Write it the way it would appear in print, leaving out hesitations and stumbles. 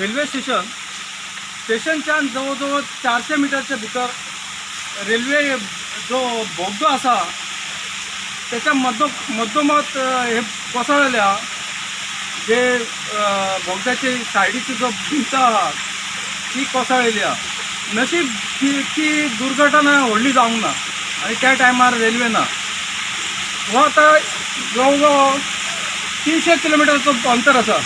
Railway station. स्टेशनच्यान जवळ जवळ 400 मिटरच्या भितर रेल्वे जो बोगदो आसा, त्याच्या मधोमध हे कोसळल्या. जे बोगद्याचे सायडीची जो भिंत आहा ती कोसळलेली आहा. नशीब की ती दुर्घटना व्हडली जावंक ना आनी त्या टायमार रेल्वे ना. हो आतां जवळ जवळ 300 किलोमिटरचो अंतर आसा.